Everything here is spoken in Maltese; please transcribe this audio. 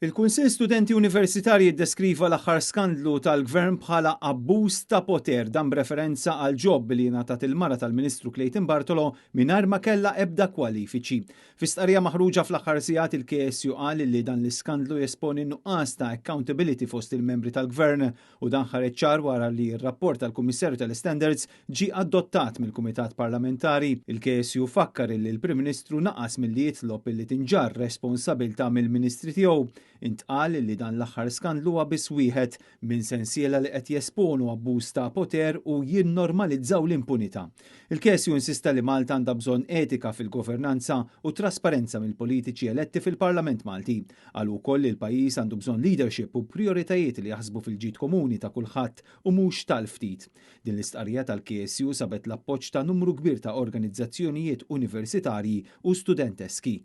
Il-Kunsill Studenti Universitarji ddeskriva l-aħħar skandlu tal-Gvern bħala abbuż ta' poter, dan b'referenza għal job li ngħatat il-mara tal-Ministru Clayton Bartolo mingħajr ma kellha ebda kwalifiċi. Fi stqarrija maħruġa fl-aħħar sigħat, il-KSU qal li dan l-iskandlu jesponi nuqqas ta' accountability fost il-membri tal-Gvern u dan ħareġ ċar wara li r-rapport tal-Kummissarju tal-Standards ġie adottat mill-Kumitat Parlamentari. Il-KSU fakkar li l-Prim Ministru naqas milli jitlob li tinġarr responsabilità mill-ministri tiegħu. Intqal li dan l-aħħar skandlu huwa biss wieħed minn sensiela li qed jesponu abbuż ta' poter u jinnormalizzaw l-impunità. Il-KSU insista li Malta għandha bżonn etika fil-governanza u trasparenza mill-politiċi eletti fil-Parlament Malti. Qal ukoll li l-pajjiż għandu bżonn leadership u prioritajiet li jaħsbu fil-ġid komuni ta' kulħadd u mhux tal-ftit. Din l-istqarrija tal-KSU sabet l-appoġġ ta' numru kbir ta' organizzazzjonijiet universitarji u studenteski.